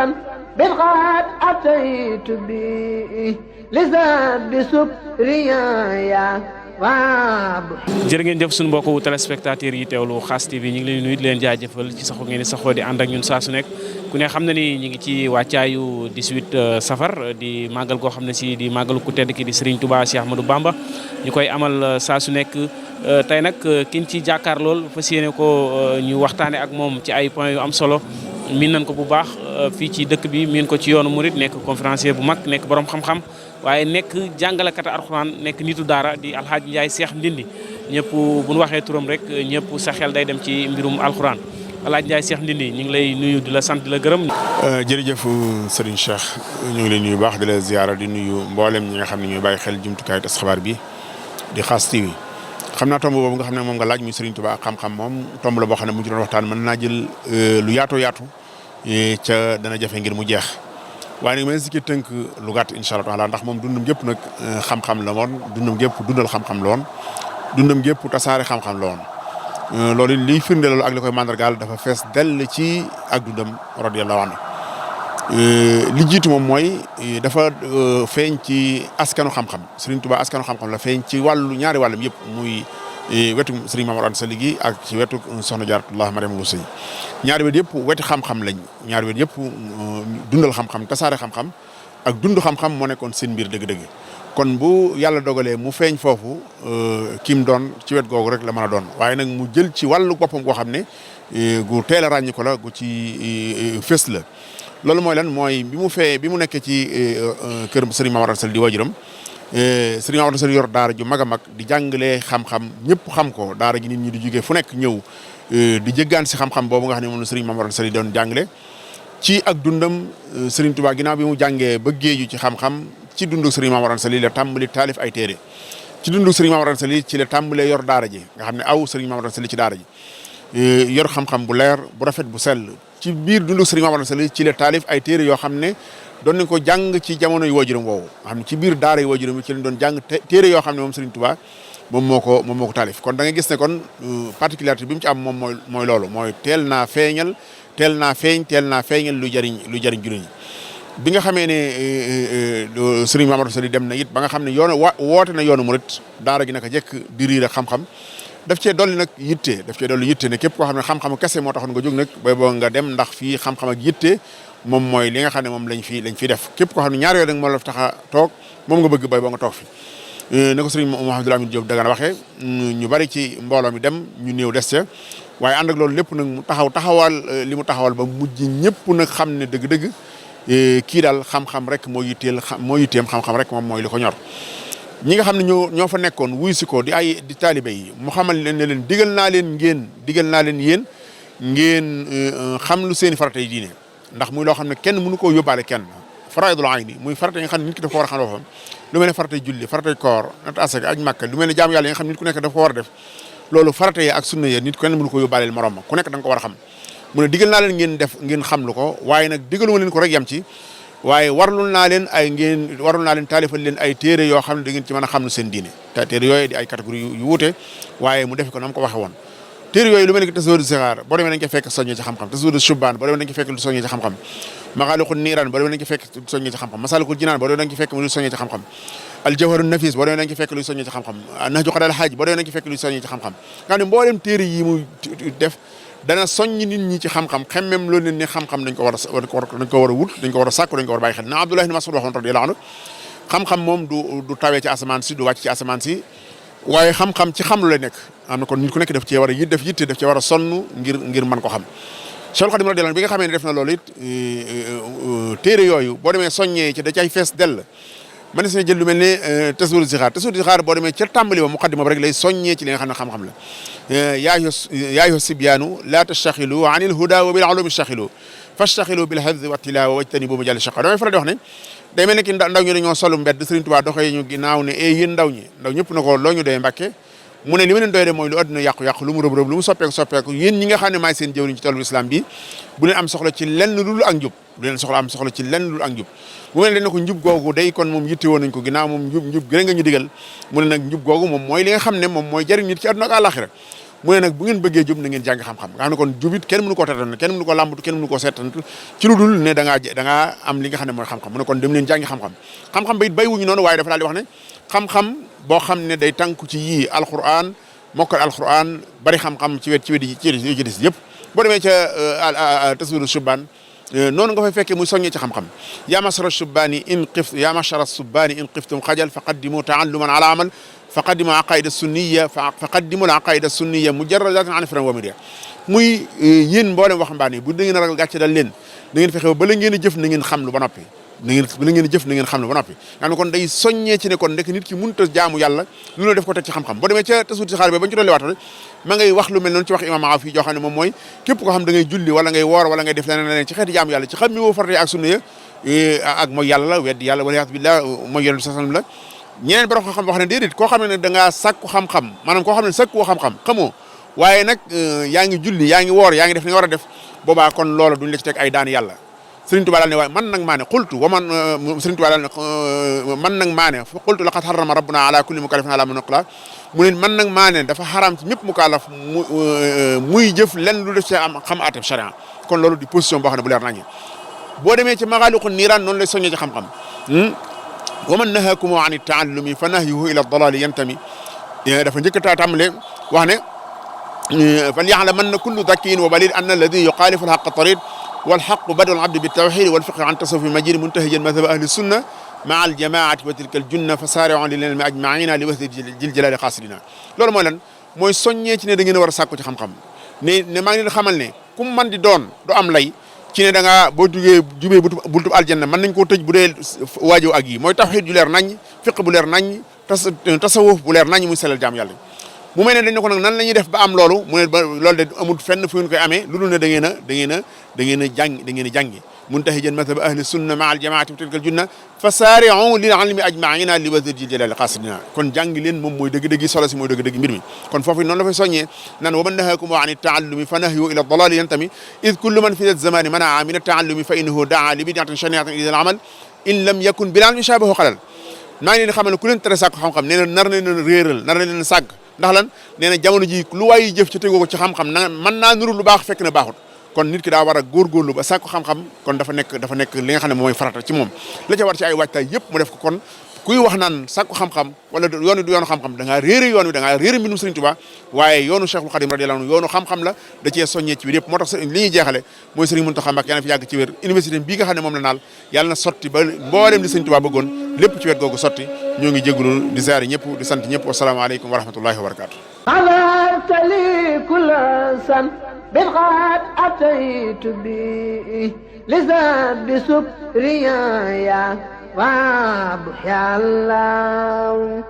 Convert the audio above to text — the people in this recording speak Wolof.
أنسا بالغاد أتيت به لزاد بسكريا jërë ngeen jëf suñu mbokku téléspectateurs yi teewlu Khass TV ñu ngi leen nuyu di leen jaajëfal ci saxoo ngeen di saxoo di ànd ak ñun saa su nekk ku ne xam na ni ñu ngi ci wàccaayu 18 safar di màggal goo xam ne si di màggalu ku tedd ki di Serigne Touba Cheikh Ahmadou Bamba ñu koy amal saa su nekk tey nag kiñ ci jàkkaar lool fas yéene ko ñu waxtaane ak moom ci ay points yu am solo miin nañ ko bu baax fii ci dëkk bi miin ko ci yoonu murit nekk conférencier bu mag nekk borom xam-xam waaye nekk jàngalekatu alxuraan nekk nitu daara di Alxaaji Njaay Seex Ndindi ñëpp bu ñu waxee turam rek ñëpp sa xel day dem ci mbirum alxuraan Alxaaji Njaay Seex Ndindi ñu ngi lay nuyu di la sant di la gërëm. jërëjëf Serigne Cheikh ñu ngi lay nuyu baax di la ziyaara di nuyu mboolem ñi nga xam ne ñooy bàyyi xel jumtukaay tas xabaar bi di Khass TV xam naa tomb boobu nga xam ne moom nga laaj muy Serigne Touba ak xam-xam moom tomb la boo xam ne mu ci doon waxtaan mën naa jël lu yaatoo yaatu ca dana jafe ngir mu jeex. waaye nag ma si ki tënk lu gàtt incha allah taala ndax moom dundam gépp nag xam-xam la woon dundam gépp dundal xam-xam la woon dundam gépp tasaare xam-xam la woon loolu liy firnde loolu ak li koy mandargaal dafa fees dell ci ak dundam radiyallahu anhu li jiitu moom mooy dafa feeñ ci askanu xam-xam Serigne Touba askanu xam-xam la feeñ ci wàllu ñaari wàllam yëpp muy wetu Serigne Mamadou Anta Sali gi ak ci wetu Soxna Jaaratullah Mariama Bousso ñaari wet yëpp weti xam-xam lañ ñaari wet yëpp dundal xam-xam tasaare xam-xam ak dund xam-xam moo nekkoon seen mbir dëgg-dëgg kon bu yàlla dogalee mu feeñ foofu kim doon ci wet googu rek la mën a doon waaye nag mu jël ci wàllu boppam goo xam ne gu teel a ràññi ko la gu ci fës la loolu mooy lan mooy bi mu nekkee ci kër Serigne Mamadou Anta Sali di waajuram Serigne Mamadou Anta Sali yor daara ju mag a mag di jàngalee xam-xam ñëpp xam ko daara gi nit ñi di jógee fu nekk ñëw di jéggaan si xam-xam boobu nga xam ne moom la Serigne Mamadou Anta Sali doon jàngale ci ak dundam Serigne Touba ginnaaw bi mu jàngee ba géeju ci xam-xam ci dundu Serigne Mamadou Anta Sali la tàmbali taalif ay téere ci dundu Serigne Mamadou Anta Sali ci la tàmbalee yor daara ji nga xam ne aw Serigne Mamadou Anta Sali ci daara ji yor xam-xam bu leer bu rafet bu sell ci biir dundu Serigne Mamadou Anta Sali ci la taalif ay téere yoo xam ne doon nañ ko jàng ci jamono yu waajuram woowu nga xam ne ci biir daara yu waajuram ci lañ doon jàng téere yoo xam ne moom Serigne Touba moom moo ko taalif kon da nga gis ne kon particularité bi mu ci am moom mooy loolu mooy teel naa feeñal lu jariñ jullit ñi bi nga xamee ne Serigne Mamadou Sali dem na it ba nga xam ne woote na yoonu murit daara gi naka jekk di riir ak xam-xam daf cee dolli nag yitte ne képp koo xam ne xam-xam kese moo taxoon nga jóg nag bay boo nga dem ndax fii xam-xam ak yitte moom mooy li nga xam ne moom lañ fi def képp koo xam ne ñaar yooyu nag moo la tax a toog moom nga bëgg bay boo nga toog fi ne ko Serigne Mouhamadou Lamine Diop Dagana waxee ñu bari ci mbooloo mi dem ñu néew des ca waaye ànd ak loolu lépp nag mu taxawal li mu taxawal ba mujj ñëpp nag xam ne dëgg-dëgg kii daal xam-xam rek moo yitteem xam-xam rek moom mooy li ko ñor ñi nga xam ne ñoo fa nekkoon wuy si ko di taalibe yi mu xamal leen ne leen digal naa leen yéen ngeen xam lu seeni farata yi diine ndax muy loo xam ne kenn mënu koo yóbbaale kenn faraidul ayni muy farata yi nga xam ne nit ki dafa ko war a xam boppam lu mel ne faratay julli faratay koor nat asaka aj màkka lu mel ne jaamu yàlla yi nga xam ne nit ku nekk dafa ko war a def loolu farata yi ak sunna yi nit ku kenn mënu ko yóbbaaleel morom ma ku nekk da nga ko war a xam mu ne digal naa leen ngeen xam lu ko waaye nag digaluma leen ko rek yem ci waaye warlul naa leen taalifal leen ay téere yoo xam ne da ngeen ci mën a xam lu seen diine te téere yooyu di ay catégorie yu wuute waaye mu defe ko na mu ko waxe woon téere yooyu lu mel ne tasawudu sixaar boo demee dañ ko fekk soññee ci xam-xam tasawudu shubaan boo demee dañ ko fekk lu soññee ci xam-xam maxaaliqul niiraan boo demee dañ ko fekk lu soññee ci xam-xam masaalikul jinaan boo demee dañ ko fekk lu soññee ci xam-xam aljawharu nafis boo demee dañ ko fekk lu soññee ci xam-xam nahju qadaa'il haaj boo demee dañ ko fekk lu soññee ci xam-xam nga xam ne mboolem téere yi mu def dana soññ nit ñi ci xam-xam xemmem loolu leen ne xam-xam dañ ko war a wut dañ ko war a sàkku dañ ko war a bàyyi xel na Abdullah ibn Mas'ud waxoon radiyallahu anhu xam-xam moom du tawee ci asamaan si du wàcc ci asamaan si waaye xam-xam ci xam lu lay nekk am na kon nit ku nekk daf cee war a def yitte daf cee war a sonn ngir mën ko xam Cheikh Khadim radiyallahu anhu bi nga xamee ne def na loolu it téere yooyu boo demee soññee ci da cay fees dell man na jël lu mel ne tasawudu sixaar boo demee ca tàmbali ba muqaddima ba rek lay soññee ci li nga xam ne xam-xam la yaa ayyuha sibyaanu laa tastaxilu anil huda wa bil ulumi staxilu fastaxilu bil hadzi wa tilawa wajtanibu majalis shaqa damay faral di wax ne day mel ne ki ndaw ñu dañoo solu mbedd Serigne Touba doxee ñu ginnaaw ne yéen ndaw ñëpp na ko loo ñu doy Mbàkke mu ne li ma leen doy de mooy lu àdduna yàqu-yàqu lu mu rëb-rëb lu mu soppeeku yéen ñi nga xam ne maay seen jëwriñ ci toolu islam bi bu leen am soxla ci lenn lu ak njub bu mel ne ko njub googu day kon moom yitte woon nañ ko ginnaaw moom njub gën nga ñu digal mu ne nag njub googu moom mooy li nga xam ne moom mooy jariñ nit ci àdduna ak àllaxira mu ne nag bu ngeen bëggee jub na ngeen jàng xam-xam nga xam ne kon jubit kenn mënu koo tetan kenn mënu koo làmbatu kenn mënu koo seetan ci lu dul ne da ngaa am li nga xam ne mooy xam-xam mu ne kon dem leen jàngi xam-xam xam-xam ba it bay wuñu noonu waaye dafa daal di wax ne xam-xam boo xam ne day tànku ci yii alquran mokkal alquran bari xam-xam ci des yëpp boo demee ca taswiru shubban noonu nga fay fekkee muy soññee ci xam-xam yaa mashara shubbaani in qiftum xajal fa qaddimu taalluman ala amal fa qaddimu aqaida sunniya fa qaddimu al aqaida sunniya mujarradatan an firan wa miria muy yéen mboolem waxambaane bu da ngeen a ragal gàcce dal leen da ngeen fexe ba la ngeen a jëf na ngeen xam lu ba noppi nga ne kon day soññee ci ne kon ndek nit ki mënut a jaamu yàlla lu la def ko teg ci xam-xam boo demee ca tasawut si xaar ba bañ ci dolli waatal ma ngay wax lu mel noonu ci wax imam Afi joo xam ne moom mooy képp koo xam da ngay julli wala ngay woor wala ngay def leneen ci xeeti jaamu yàlla ci xam mi woo farata ak sunna ya ak mooy yàlla la weddi yàlla wala billah mooy yonent sallam la ñeneen borom xam-xam wax ne déedéet koo xam ne da ngaa sàkku xam-xam maanaam koo xam ne sàkku xam-xam xamoo waaye nag yaa ngi julli yaa ngi woor yaa ngi def li nga war a def boobaa kon loola duñ la ci teg ay daan yàlla Sëriñ Tuubaa daal ne waaye man nag maa ne xultu wa man Sëriñ Tuubaa daal ne man nag maa ne xultu laqad harrama rabbuna ala kulli mukallafin ala man nuqla mu ne man nag maa ne dafa xaraam ci ñëpp mukallaf muy jëf lenn lu def ci am xam aateb charia kon loolu di position boo xam ne bu leer nañu boo demee ci maxaaliqu niiraan noonu lay soññee ci xam-xam wa man nahaakum an taallumi fa nahyuhu ila dalali yantami dafa njëkk a tàmbale wax ne fal ya'lamanna kullu dakiin wa balid anna alladi yuxaalifu alxaqa tarid والحق بدء العبد بالتوحيد والفقه عن تصوف المجيد منتهجا مذهب اهل السنه مع الجماعه وتلك الجنه فسارعوا للعلم اجمعين لوحده ذي الجلال قاصدنا loolu mooy lan mooy soññee ci ne da ngeen a war a sàkku ci xam-xam ne maa ngi leen xamal ne ku mu mën di doon du am lay ci ne da ngaa boo jubee bultub aljanna mën nañ koo tëj bu dee waajoo ak yi mooy tawhid ju leer nañ fiq bu leer nañ tasawuf bu leer nañ muy selal jaam yàlla mu mel ne dañ ne ko nag nan la ñuy def ba am loolu mu ne ba loolu de amul fenn fu ngeen koy amee lu dul ne da ngeen a jàngi muntahijan madhab ahli sunna maa al jamaati wa tilka al junna fa saari'u lil ilmi ajmaina li wazir jil jalali qasidina kon jàngi leen moom mooy dëgg-dëgg solo si mooy dëgg-dëgg mbir mi kon foofu noonu la fay soññee nan wa man nahaakum an taallumi fa nahyu ila dalali yantami id kullu man fi zamani manaa min taallumi fa innahu daa li bidatin shaniatin ila al amal in lam yakun bil ilmi shabahu xalal maa ngi leen xamal ne ku leen tere sàkk xam-xam nee na nar na leen réeral nar na leen sàgg ndax lan nee na jamono ji lu waay jëf ci tegoo ko ci xam-xam na mën naa nuru lu baax fekk na baaxut kon nit ki daa war a góorgóorlu ba sàkku xam-xam kon dafa nekk li nga xam ne mooy farata ci moom la ca war ci ay waajtaay yëpp mu def ko kon kuy wax naan sàkku xam-xam wala yoonu du yoonu xam-xam da ngaa réere yoon wi da ngaa réere mbindum Sëriñ Tuubaa waaye yoonu Cheikhul Khadim radiyallahu anhu yoonu xam-xam la da cee soññee ci biir yëpp moo tax li ñuy jeexale mooy Sëriñ Muntaxa Mbàkke yàlla na fi yàgg ci wér université bii nga xam ne moom la naal yàlla na sotti ba mboolem li Sëriñ Tuubaa bëggoon lépp ci wet googu sotti ñoo ngi jégalu di ziare ñëpp di sant ñëpp wasalaamaaleykum wa rahmatullahi wa barakaatu بالغاد أتيت بي لزاد بسكريا يا وابح يا الله